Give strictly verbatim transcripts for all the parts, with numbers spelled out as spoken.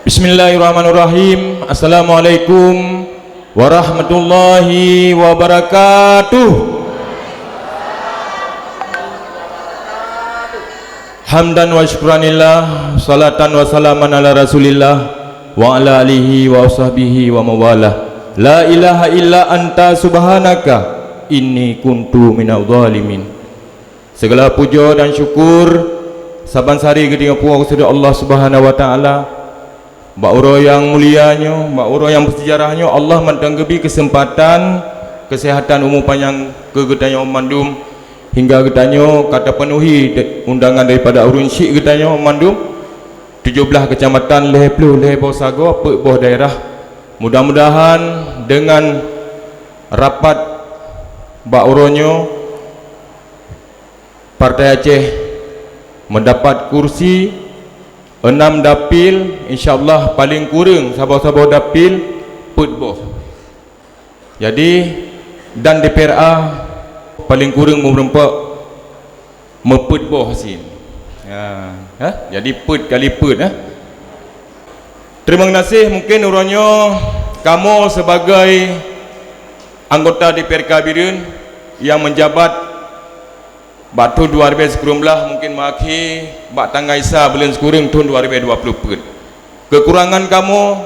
Bismillahirrahmanirrahim. Assalamualaikum warahmatullahi wabarakatuh. Hamdan wa syukranillah, salatan wa salaman ala Rasulillah, wa ala alihi wa sahbihi wa mawalah. La ilaha illa anta subhanaka inni kuntu minadh dhalimin. Segala puja dan syukur saban sari geutanyoe puwoe keu Allah Subhanahu wa Taala, bak uroe nyang mulia nyoe, bak uroe nyang beusejarah nyoe, Allah mantong geubri keuseumpatan, keuseuhatan, umu panyang keu geutanyoe mandum, hingga geutanyoe ka tapeunuhi de-, undangan daripada ureuëng syiek geutanyoe mandum, tujoh blaih keucamatan, lhée ploh lhée boh sagoe, peuet boh daerah. Mudah-mudahan deungon rapat bak uroe nyoe, Partai Aceh meudapat kursi enam dapil, insya Allah paleng kureueng saboh-saboh dapil peuet boh. Jadi, dan D P R A paleng kureueng meureumpok meupeuet boh cit. Ha, ha? Jadi peuet kali peuet, ha? Terima kasih, mungkin uroe nyoe kamoe sebagai anggota D P R K Bireuen nyang menjabat bak thon dua ribèe sikureueng blaih mungkin meuakhé bak tanggai sa buleuen sikureueng thon dua ribèe dua ploh peuet. Keukurangan kamoe,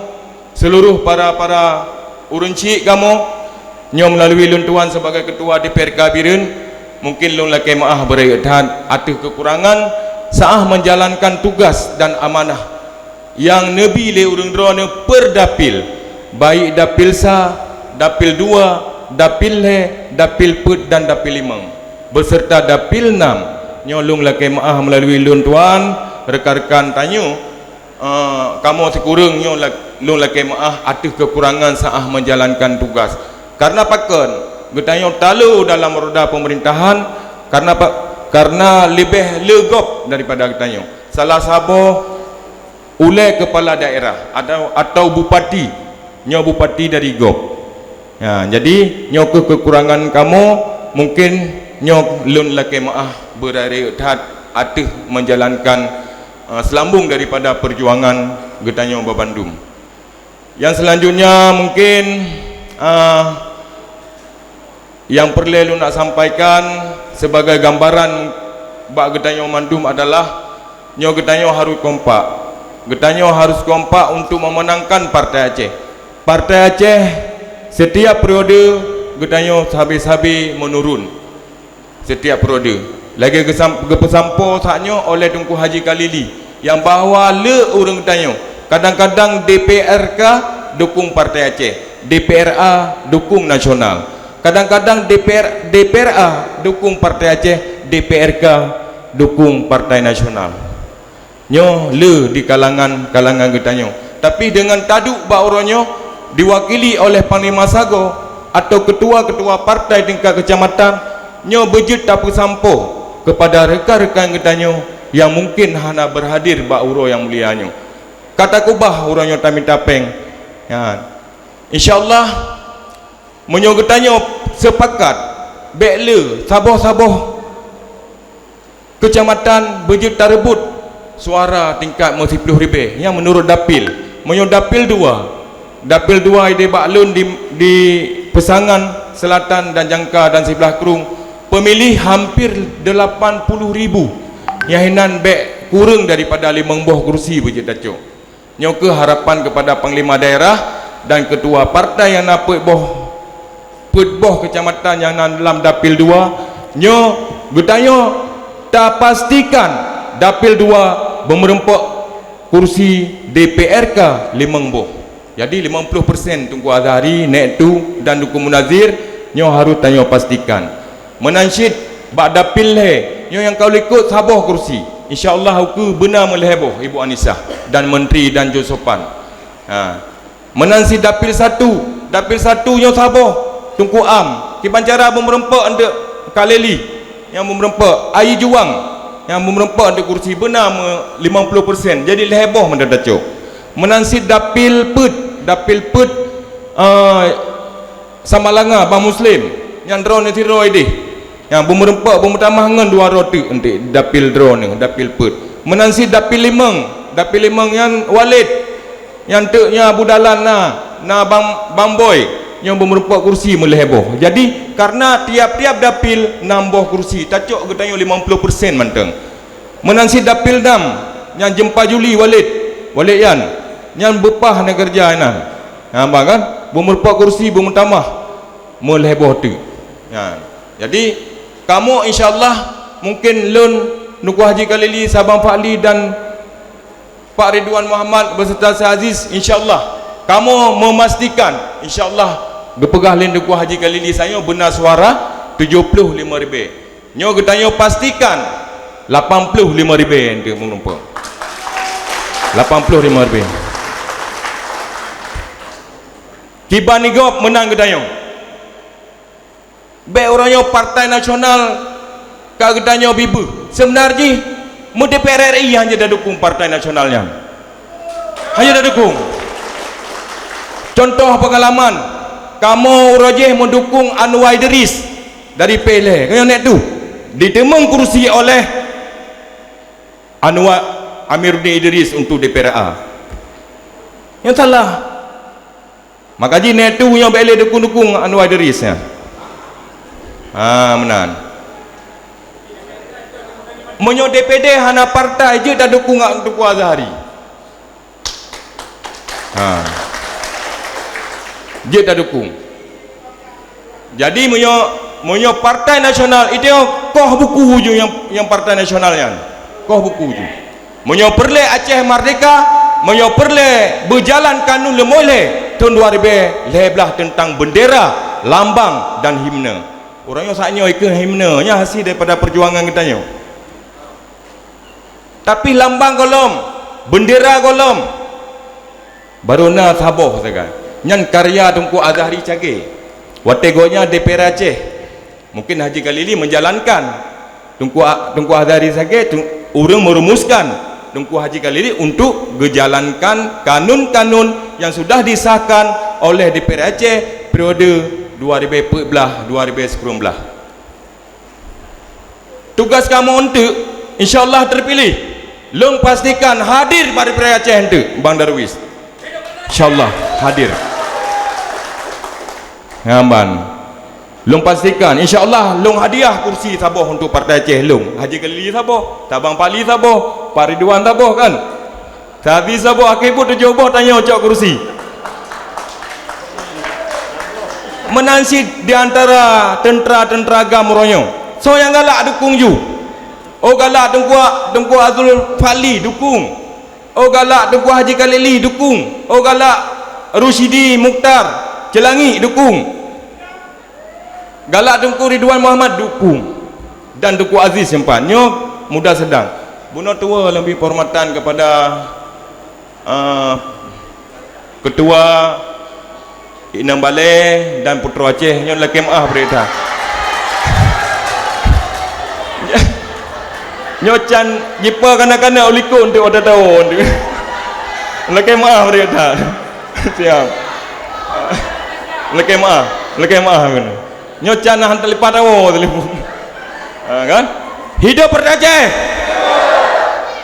seuluruh para-para ureuëng syiek kamoe, nyoe meulalu lôn tuan sibagai keutua D P R K Bireuen, mungkin lôn lakée meuáh beurayeuk that ateueh keukurangan saáh menjalankan tugas dan amanah nyang neubi lé ureuëng droeneuh per dapil, baik dapil sa, dapil dua, dapil lhée, dapil peuet dan dapil limong, beserta dapil nam. Nyoe lôn lakée meuáh meulalu lôn tuan, rekan-rekan tanyoe, eh, kamoe sikureueng nyoe la-, lôn lakée meuáh ateueh keukurangan saáh menjalankan tugas. Karena pakon? Geutanyoe talo dalam roda pemerintahan karena pa-, karena leubeh le gob daripada geutanyoe. Salah saboh ulée kepala daerah atau, atau bupati, nyoe bupati dari gob. Ya, jadi nyoe keuh kekurangan kamoe, mungkin nyoe lôn lakée meuáh beurayeuk that ateueh menjalankan, eh, selambung daripada perjuangan geutanyoe babandum. Yang selanjutnya mungkin, eh, nyang peureulée lôn nak sampaikan sebagai gambaran bak geutanyoe mandum adalah nyoe geutanyoe harus kompak. Geutanyoe harus kompak untuk memenangkan Partai Aceh. Partai Aceh setiap periode geutanyoe sabe-sabe menurun. Setiap periode. Lagée geusam-, geupeusampoe saat nyoe oleh Teungku Haji Khalili nyang bahwa le ureuëng geutanyoe kadang-kadang D P R K dukung Partai Aceh, D P R A dukung nasional. Kadang-kadang D P R, D P R A dukung Partai Aceh, D P R K dukung Partai Nasional. Nyoe le di kalangan-kalangan geutanyoe. Tapi deungon taduek bak uroe nyoe diwakili oleh Panglima Sagoe atau ketua-ketua partai tingkat kecamatan, nyoe beujeuet tapeusampoe kepada rekan-rekan geutanyoe nyang mungkin hana berhadir bak uroe nyang mulia nyoe. Ka takeubah uroe nyoe tamita péng. Ya. Insya Allah, meunyoe geutanyoe sepakat, bék le saboh-saboh kecamatan beujeuet tareubot suara tingkat meusiploh ribée nyang meunurot dapil. Meunyoe dapil dua, dapil dua ideh bak lôn di, di Peusangan Selatan dan Jangka dan siblaih krueng, pemilih hampir delapan puluh ribu. Nyang hinan bék kureueng daripada limong boh kursi beujeuet tacok. Nyoe kheueh harapan kepada panglima daerah dan ketua partai nyang na peuet boh, peuet boh kecamatan nyang na lam dapil dua. Nyoe geutanyoe tapastikan dapil dua beumeureumpok kursi D P R K limong boh. Jadi limong ploh persen Teungku Azhari, Nek Tu dan Teungku Munazir nyoe harus tanyoe pastikan. Meunan cit bak dapil lhée, nyoe nyang ka likot saboh kursi. Insya Allah ukeue beuna meulhée boh Ibu Anisah dan menteri dan Josopan. Ha. Meunan cit dapil satu, dapil satu nyoe saboh Teungku Am, kiban cara beumeureumpok andeuk Kaleli nyang beumeureumpok, Ayi Juang nyang beumeureumpok andeuk kursi beuna me-, limong ploh persen. Jadi lhée boh meunan tacok. Meunan cit dapil peuet, dapil peuet, eh, Samalanga Bang Muslim nyang droeneuh sidroe ideh. Nyang beumeureumpok beumeutamah ngon dua droe teuk eunteuk dapil droeneuh, dapil peuet. Meunan cit dapil limong, dapil limong nyan Walid. Nyang teuk nyan Abu Dalan na, na Bang, Bang Boy, nyoe beumeurumpok kursi meulhèe boh. Jadi, karena tiap-tiap dapil nam boh kursi, tacok geutanyoe limong ploh persen mantong. Meunan cit dapil nam, nyang jeumpa Juli Walid, Walid Yan, nyan beupah na keureuja inan. Ha, bah kan? Beumeurumpok kursi, beumeutamah, meulhèe boh teuk. Nyan. Jadi, kamoe insya Allah, mungkin lôn, Teungku Haji Khalili, Sabang Fadli dan Pak Ridwan Muhammad beserta Syekh Aziz, insya Allah kamoe memastikan, insya Allah geupeugah lé Teungku Haji Khalili, tanyoe beuna suara tujoh ploh lima ribèe. Nyoe geutanyoe pastikan lapan ploh lima ribèe untuk menumpang. Lapan ploh lima ribèe. Kiban gob meunan geutanyoe. Bèk uroe nyoe Partai Nasional ka geutanyoe bibeuh. Seubeuna jih, meu-D P R R I hana tadukong Partai Nasional nyan. Hana tadukong. Contoh peungalaman, kamoe uroe jih meudukong Anwar Idris dari P L A. Keunoe nèk tu, diteumeung kursi oleh Anwar Amiruddin Idris untuk D P R A. Nyang salah. Maka jih nèk tu nyoe bèk lé dukong-dukong Anwar Idris nyan. Ha, meunan. Meunyoe D P D hana partai, jeuet tadukong Teungku Azhari. Ha. Jeuet tadukong. Jadi, meunyoe, meunyoe Partai Nasional, itu koh buku ju nyang, nyang Partai Nasional nyan. Koh buku ju. Meunyoe peureulèe Aceh merdeka, meunyoe peureulèe beujalan kanun leumoh lhèe thon dua ribèe lhèe blah teuntang bendera, lambang dan himne. Uroe nyoe saat nyoe ikheun himne, nyan hasil daripada perjuangan geutanyoe. Tapi lambang gohlom, bendera gohlom, baru na saboh sagai. Nyan karya Teungku Azhari Cagé. Watèe gobnyan D P R Aceh. Mungkin Haji Khalili menjalankan. Teungku A-, Teungku Azhari Cagé, Teung-, ureueng merumuskan Teungku Haji Khalili untuk geujalankan kanun-kanun yang sudah disahkan oleh D P R Aceh periode dua ribèe peuet blah, dua ribèe sikureueng blah. Tugas kamoe eunteuk, insya Allah terpilih. Lôn pastikan hadir bak D P R Aceh eunteuk, Bang Darwis. Insya Allah hadir. Nyan ban. Lôn pastikan, insya Allah lôn hadiah kursi saboh untuk Partai Aceh lôn. Haji Khalili saboh, Sabang Fadli saboh, Pak Ridwan saboh kan. Tapi saboh akhé buet tujoh boh tanyoe cok kursi. Meunan cit di antara teuntara-teuntara GAM uroe nyoe. Soe nyang galak dukong ju. Oh galak Teungku, Teungku Azul Fadli dukong. Oh galak Teungku Haji Khalili dukong. Oh galak Rusyidi Mukhtar Ceulangi dukong. Galak Teungku Ridwan Muhammad dukong. Dan Teungku Aziz sempat. Nyoe muda sedang. Bunoe tuwo leubeh penghormatan kepada, eh, Ketua Inong Balé dan Putroe Aceh nyoe lakèe meu'ah bri that. Nyoe can jipe kana-kana u likot untuk watèe tawo untuk. Lakèe meu'ah bri that. Siap. Lakèe meu'ah, lakèe meu'ah beuna. Nyoe can hana teulipat awoe teulipong. Ha, kan? Hidup Partai Aceh!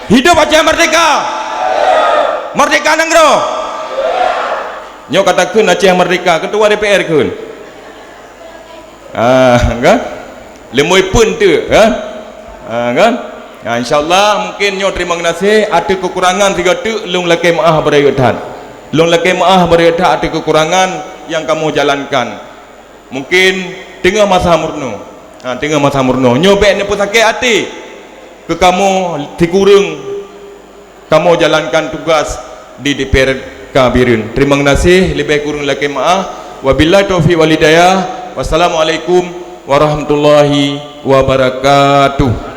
Hidup Aceh Merdeka! Merdeka Nanggroe! Nyoe ka takheun Aceh Merdeka, Ketua D P R kheun. Ah, kan? Leumoi pun tu, kan? Ah, kan? Nah, insya Allah mungkin nyoe terima kasih, ada kekurangan sigoe teuk lôn lakèe meu'ah beurayeuk that. Lôn lakèe meu'ah beurayeuk that ada kekurangan yang kamoe jalankan. Mungkin teungoh masa meurunoe. Ha, teungoh masa meurunoe. Nyoe bèk neupeusakét até keu kamoe sikureueng kamoe jalankan tugas di D P R K Bireuen. Terima kasih, leubeh kureueng lakèe meu'ah. Wabillahi taufiq wal hidayah. Wassalamualaikum warahmatullahi wabarakatuh.